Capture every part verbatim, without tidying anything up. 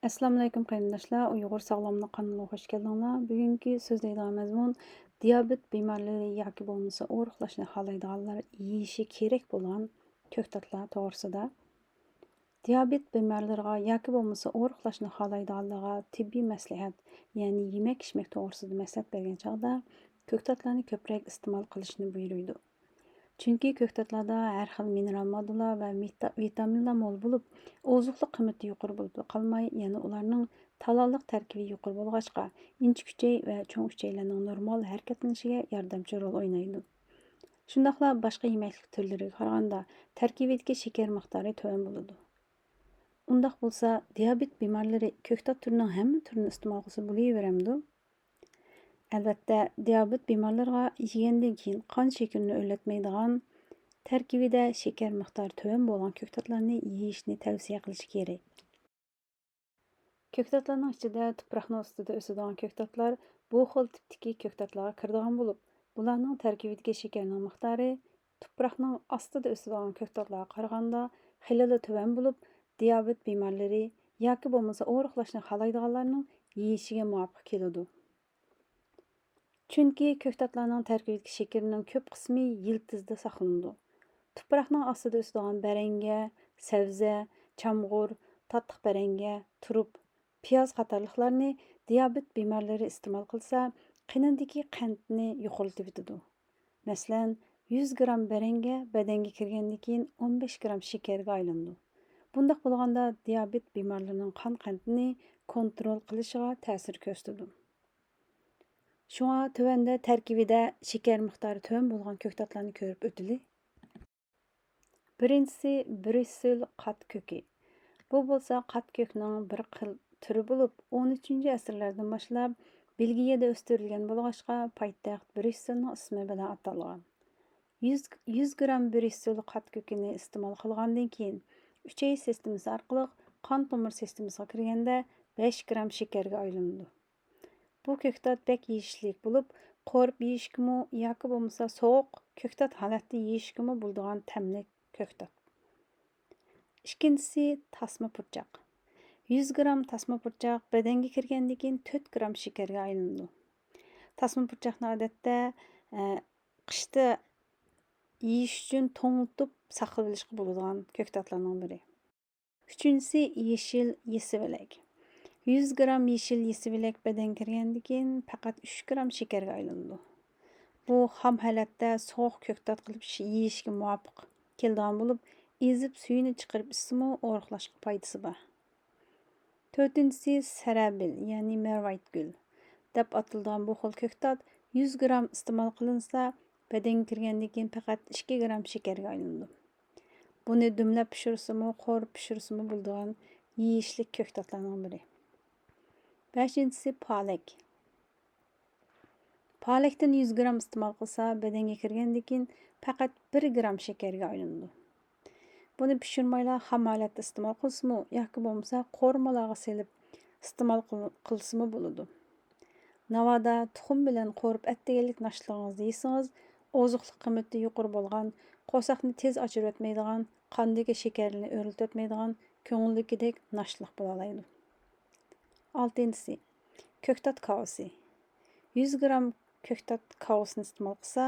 ئەسسالامۇئەلەيكۇم قېرىنداشلار، ئۇيغۇر ساغلاملىق قانىلىغا خۇش كەلدىڭلار. بۈگۈنكى سۆزلەيدىغان مەزمۇن دىيابېت بىمارلىرى ياكى بولمىسا ئورۇقلاشنى خالايدىغانلار يېيىشى كېرەك بولغان كۆكتاتلار توغرىسىدا. دىيابېت بىمارلىرىغا ياكى بولمىسا ئورۇقلاشنى خالايدىغانلارغا تېببىي مەسلىھەت، يەنى يېمەك-ئىچمەك توغرىسىدا مەسلىھەت بەرگەن چاغدا كۆكتاتلارنى كۆپرەك ئىستېمال قىلىشنى بۇيرۇيدۇ. چۈنكى كۆكتاتلاردا ھەر خىل مىنېرال ماددىلار ۋە ۋىتا-، ۋىتامىنلار مول بولۇپ، ئوزۇقلۇق قىممىتى يۇقىرى بولۇپلا قالماي، يەنە ئۇلارنىڭ تالالىق تەركىبى يۇقىرى بولغاچقا، ئىنچىكە ئۈچەي ۋە چوڭ ئۈچەيلەرنىڭ نورمال ھەرىكەتلىنىشىگە ياردەمچى رول ئوينايدۇ. شۇنداقلا باشقا يېمەكلىك تۈرلىرىگە قارىغاندا، تەركىبىدىكى شېكەر مىقدارى تۆۋەن بولىدۇ. ئۇنداق بولسا، دىيابېت بىمارلىرى كۆكتات تۈرىنىڭ ھەممە تۈرىنى ئىستېمال قىلسا بولۇۋېرەمدۇ؟ ئەلۋەتتە، دىيابېت بىمارلىرىغا يېگەندىن كېيىن قان شېكىرىنى ئۆرلەتمەيدىغان، تەركىبىدە شېكەر مىقدارى تۆۋەن بولغان كۆكتاتلارنى يېيىشنى تەۋسىيە قىلىش كېرەك. كۆكتاتلارنىڭ ئىچىدە تۇپراقنىڭ ئۈستىدە ئۆسىدىغان كۆكتاتلار بۇ خىل تىپتىكى كۆكتاتلارغا كىرىدىغان بولۇپ، بۇلارنىڭ تەركىبىدىكى شېكەرنىڭ مىقدارى تۇپراقنىڭ ئاستىدا ئۆسىدىغان كۆكتاتلارغا قارىغاندا خېلىلا تۆۋەن بولۇپ، دىيابېت بىمارلىرى ياكى بولمىسا ئورۇقلاشنى خالايدىغانلارنىڭ يېيىشىگە مۇۋاپىق كېلىدۇ. چۈنكى كۆكتاتلارنىڭ تەركىبىدىكى شېكىرنىڭ كۆپ قىسمى يىلتىزدا ساقلىنىدۇ. تۇپراقنىڭ ئاستىدا ئۆسىدىغان بەرەڭگە، سەۋزە، چامغۇر، تاتلىق بەرەڭگە، تۇرۇپ، پىياز قاتارلىقلارنى دىيابېت بىمارلىرى ئىستېمال قىلسا، قېنىدىكى قەنتنى يۇقىرىلىتىۋېتىدۇ. مەسىلەن، يۈز گرام بەرەڭگە بەدەنگە كىرگەندىن كېيىن ئون بەش گرام شېكەرگە ئايلىنىدۇ. بۇنداق بولغاندا دىيابېت بىمارلىرىنىڭ قان قەنتىنى كونترول قىلىشىغا تەسىر كۆرسىتىدۇ. شۇڭا تۆۋەندە تەركىبىدە شېكەر مىقدارى تۆۋەن بولغان كۆكتاتلارنى كۆرۈپ ئۆتىلى. بىرىنچىسى، بريۇسسېل قات كۆكى. بۇ بولسا قات كۆكنىڭ بىر خىل تۈرى بولۇپ، ئون ئۈچىنچى ئەسىرلەردىن باشلاپ بېلگىيەدە ئۆستۈرۈلگەن بولغاچقا، پايتەخت بريۇسسېلنىڭ ئىسمى بىلەن ئاتالغان. يۈز، يۈز گرام بريۇسسېل قات كۆكىنى ئىستېمال قىلغاندىن كېيىن، ئۈچەي سىستېمىسى ئارقىلىق قان تومۇر سىستېمىسىغا كىرگەندە، بەش گرام شېكەرگە ئايلىنىدۇ. بۇ كۆكتات بەك يېيىشلىك بولۇپ، قورۇپ يېيىشكىمۇ ياكى بولمىسا سوغۇق كۆكتات ھالەتتە يېيىشكىمۇ بولىدىغان تەملىك كۆكتات. ئىككىنچىسى، تاسما پۇرچاق. يۈز گرام تاسما پۇرچاق بەدەنگە كىرگەندىن كېيىن تۆت گرام شېكەرگە ئايلىنىدۇ. تاسما پۇرچاقنى ئادەتتە، ئە، قىشتا يېيىش ئۈچۈن توڭلىتىپ ساقلىۋېلىشقا بولىدىغان كۆكتاتلارنىڭ بىرى. ئۈچىنچىسى، يېشىل يېسىۋىلەك. يۈز گرام يېشىل يېسىۋىلەك بەدەنگە كىرگەندىن كېيىن پەقەت ئۈچ گرام شېكەرگە ئايلىنىدۇ. بۇ خام ھالەتتە سوغۇق كۆكتات قىلىپ يېيىشكە مۇۋاپىق كېلىدىغان بولۇپ، ئېزىپ سۈيىنى چىقىرىپ ئىچسىمۇ ئورۇقلاشقا پايدىسى بار. تۆتىنچىسى، سەرەبىل، يەنى مەرۋايىت گۈل دەپ ئاتىلىدىغان بۇ خىل كۆكتات يۈز گرام ئىستېمال قىلىنسا، بەدەنگە كىرگەندىن كېيىن پەقەت ئىككى گرام شېكەرگە ئايلىنىدۇ. بۇنى دۈملەپ پىشۇرسىمۇ، قورۇپ پىشۇرسىمۇ بولىدىغان يېيىشلىك كۆكتاتلارنىڭ بىرى. بەشىنچىسى، پالەك. پالەكتىن يۈز گرام ئىستېمال قىلسا، بەدەنگە كىرگەندىن كېيىن پەقەت بىر گرام شېكەرگە ئايلىنىدۇ. بۇنى پىشۇرمايلا خام ھالەتتە ئىستېمال قىلسىمۇ ياكى بولمىسا قورۇمىلارغا سېلىپ ئىستېمال قىل-، قىلسىمۇ بولىدۇ. ناۋادا تۇخۇم بىلەن قورۇپ ئەتىگەنلىك ناشتىلىقىڭىزدا يېسىڭىز، ئوزۇقلۇق قىممىتى يۇقىرى بولغان، قورساقنى تېز ئاچۇرۇۋەتمەيدىغان، قاندىكى شېكەرنى ئۆرلىتىۋەتمەيدىغان كۆڭۈلدىكىدەك ناشتىلىق بولالايدۇ. ئالتىنچىسى، كۆكتات كاۋىسى. يۈز گرام كۆكتات كاۋىسىنى ئىستېمال قىلسا،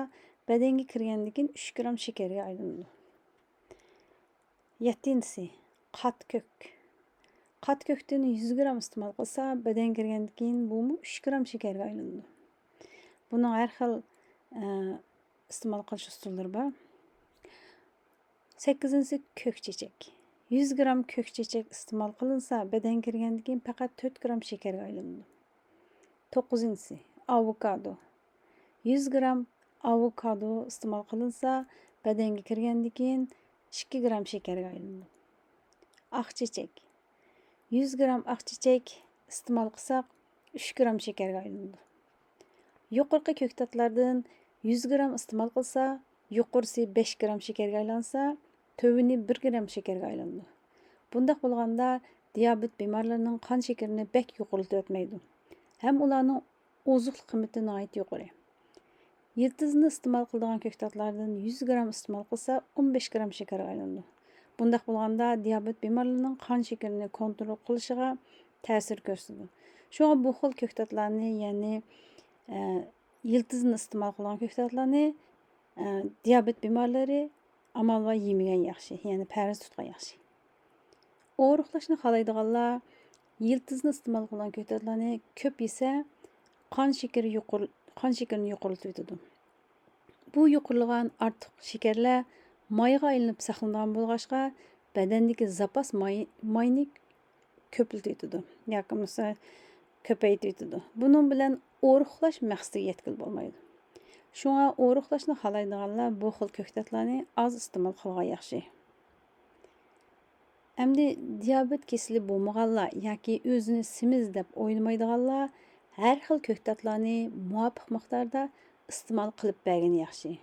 بەدەنگە كىرگەندىن كېيىن ئۈچ گرام شېكەرگە ئايلىنىدۇ. يەتتىنچىسى، قات كۆك. قات كۆكتىن يۈز گرام ئىستېمال قىلسا، بەدەنگە كىرگەندىن كېيىن بۇمۇ ئۈچ گرام شېكەرگە ئايلىنىدۇ. بۇنىڭ ھەر خىل، ئە، ئىستېمال قىلىش ئۇسۇللىرى بار. سەككىزىنچىسى، كۆك چېچەك. يۈز گرام كۆك چېچەك ئىستېمال قىلىنسا، بەدەنگە كىرگەندىن كېيىن پەقەت تۆت گرام شېكەرگە ئايلىنىدۇ. توققۇزىنچىسى، ئاۋوكادو. يۈز گرام ئاۋوكادو ئىستېمال قىلىنسا، بەدەنگە كىرگەندىن كېيىن ئىككى گرام شېكەرگە ئايلىنىدۇ. ئاق چېچەك. يۈز گرام ئاق چېچەك ئىستېمال قىلساق، ئۈچ گرام شېكەرگە ئايلىنىدۇ. يۇقىرىقى كۆكتاتلاردىن يۈز گرام ئىستېمال قىلسا، يۇقىرىسى بەش گرام شېكەرگە ئايلانسا، تۆۋىنى بىر گرام شېكەرگە ئايلىنىدۇ. بۇنداق بولغاندا، دىيابېت بىمارلىرىنىڭ قان شېكىرىنى بەك يۇقىرىلىتىۋەتمەيدۇ ھەم ئۇلارنىڭ ئوزۇقلۇق قىممىتى ناھايىتى يۇقىرى. يىلتىزىنى ئىستېمال قىلىدىغان كۆكتاتلاردىن يۈز گرام ئىستېمال قىلسا، ئون بەش گرام شېكەرگە ئايلىنىدۇ. بۇنداق بولغاندا، دىيابېت بىمارلىرىنىڭ قان شېكىرىنى كونترول قىلىشىغا تەسىر كۆرسىتىدۇ. شۇڭا بۇ خىل كۆكتاتلارنى، يەنى، ئە، يىلتىزىنى ئىستېمال قىلغان كۆكتاتلارنى، ئە، دىيابېت بىمارلىرى ئامال بار يېمىگەن ياخشى، يەنى پەرھىز تۇتقان ياخشى. ئورۇقلاشنى خالايدىغانلار يىلتىزىنى ئىستېمال قىلغان كۆكتاتلارنى كۆپ يېسە، قان شېكىرى يۇقىرى، قان شېكىرىنى يۇقىرىلىتىۋېتىدۇ. بۇ يۇقىرىلىغان ئارتۇق شېكەرلەر مايغا ئايلىنىپ ساقلىنىدىغان بولغاچقا، بەدەندىكى زاپاس ماي، ماينى كۆپلىتىۋېتىدۇ ياكى بولمىسا كۆپەيتىۋېتىدۇ. بۇنىڭ بىلەن ئورۇقلاش مەقسىتىگە يەتكىلى بولمايدۇ. شۇڭا ئورۇقلاشنى خالايدىغانلار بۇ خىل كۆكتاتلارنى ئاز ئىستېمال قىلغان ياخشى. ئەمدى دىيابېت كېسىلى بولمىغانلار ياكى ئۆزىنى سېمىز دەپ ئويلىمايدىغانلار ھەر خىل كۆكتاتلارنى مۇۋاپىق مىقداردا ئىستېمال قىلىپ بەرگىنى ياخشى.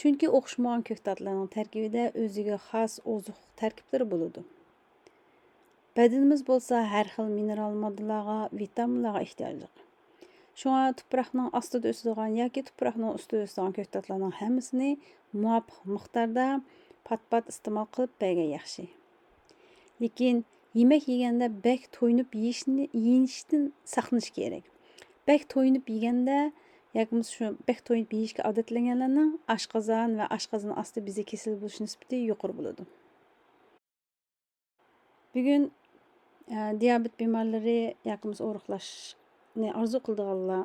چۈنكى ئوخشىمىغان كۆكتاتلارنىڭ تەركىبىدە ئۆزىگە خاس ئوزۇق تەركىبلىرى بولىدۇ. بەدىنىمىز بولسا ھەر خىل مىنېرال ماددىلارغا، ۋىتامىنلارغا ئېھتىياجلىق. شۇڭا تۇپراقنىڭ ئاستىدا ئۆسىدىغان ياكى تۇپراقنىڭ ئۈستىدە ئۆسىدىغان كۆكتاتلارنىڭ ھەممىسىنى مۇۋاپىق مىقداردا پات-پات ئىستېمال قىلىپ بەرگەن ياخشى. لېكىن يېمەك يېگەندە بەك تويۇنۇپ يېيىشنى، يېيىشتىن ساقلىنىش كېرەك. بەك تويۇنۇپ يېگەندە ياكى بولمىسا شۇ بەك تويۇنۇپ يېيىشكە ئادەتلەنگەنلەرنىڭ ئاشقازان ۋە ئاشقازان ئاستى بېزى كېسىلى بولۇش نىسبىتى يۇقىرى بولىدۇ. بۈگۈن، ئە، دىيابېت بىمارلىرى ياكى بولمىسا ئورۇقلاشنى ئارزۇ قىلىدىغانلار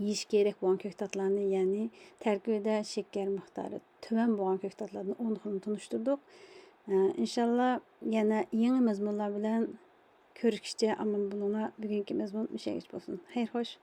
يېيىش كېرەك بولغان كۆكتاتلارنى، يەنى تەركىبىدە شېكەر مىقدارى تۆۋەن بولغان كۆكتاتلاردىن ئون خىلنى تونۇشتۇردۇق. ئە، ئىنشاللا يەنە يېڭى مەزمۇنلار بىلەن كۆرۈشكىچە ئامان بولۇڭلار. بۈگۈنكى مەزمۇن مۇشۇ يەرگىچە بولسۇن. خەير خوش.